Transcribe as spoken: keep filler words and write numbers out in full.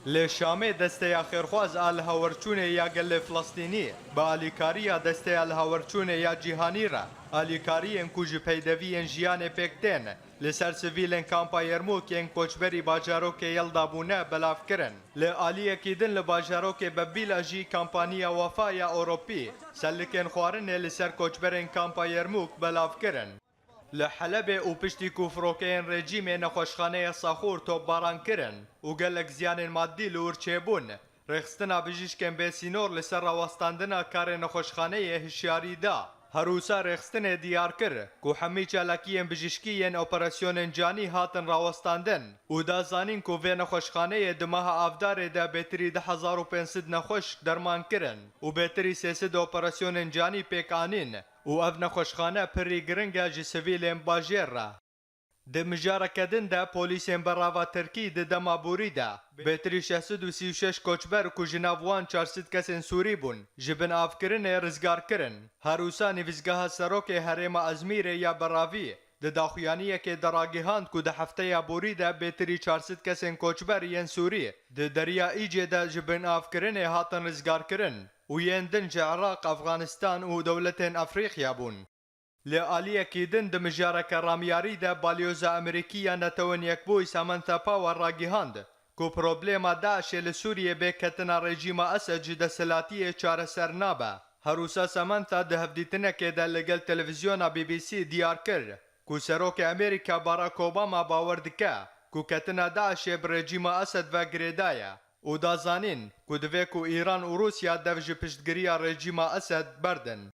Li Şamê desteya xêrxwaz a lihawerçûnê ya gelê Filistînî bi alîkariya desteya lihawerçûnê ya cîhanî re alîkariyên ku ji peydeviyên jiyanê pêk tên li ser sivîlên kampa Yermûk yên koçberî bajarokê Yelda bûne belav kirin. Li aliyekî din li bajarokê Bebîla jî kampaniya Wefa ya Ewropî selikên xwarinê li ser koçberên kampa Yermûk belav kirin. Li Helebê û piştî ku firokeyên rejîmê nexweşxaneya Saxûr topbaran kirin û gelek ziyanên madî li wir çêbûn, rêxistina bijîşkên bê sînor li ser rawestandina karê nexweşxaneyê hişyarî da. Her wisa rêxistinê diyar kir ku hemî çalakiyên bijîşkî yên operasyonên canî hatin rawestandin û da zanîn ku vê nexweşxaneyê di meha Avdarê de bêtirî du hezar û pênc sed nexweşk derman kirin û bêtirî sê sed operasyonên canî pêk anîn û ev nexweşxane pirî giring e ji sivîlên bajêr re. Di mijareke din de polîsên berava Tirkî di dema borî de bêtirî şeş sed û sî û şeş koçber ku ji nav wan çar sed kesên Sûrî bûn, ji binavkirinê rizgar kirin. Her wisa nivîsgeha serokê herêma Ezmîrê ya beravî di daxuyaniyekê de ragihand ku di hefteya borî de bêtirî çar sed kesên koçber yên Sûrî di Derya Îcê de ji binavkirinê hatin rizgarkirin û yên din ji Iraq, Efxanistan û dewletên Efrîqya bûn. Li aliyekî din di mijareke ramyarî de balyoza Amerîkî ya Netewên Yekbûyî Samantha Power ragihand ku problema DAIŞê li Sûriyê bê ketina rejîma Esed ji desthilatiyê çareser nabe. Her wisa Samantha di hevdîtinekê de li gel televîzyona B B C diyar kir ku Serokê Amerîka Barack Obama bawer dike ku ketina DAIŞê bi rejîma Esed ve girêdayî ye û da zanîn ku divê ku Îran û Rûsya dev ji piştgiriya rejîma Esed berdin.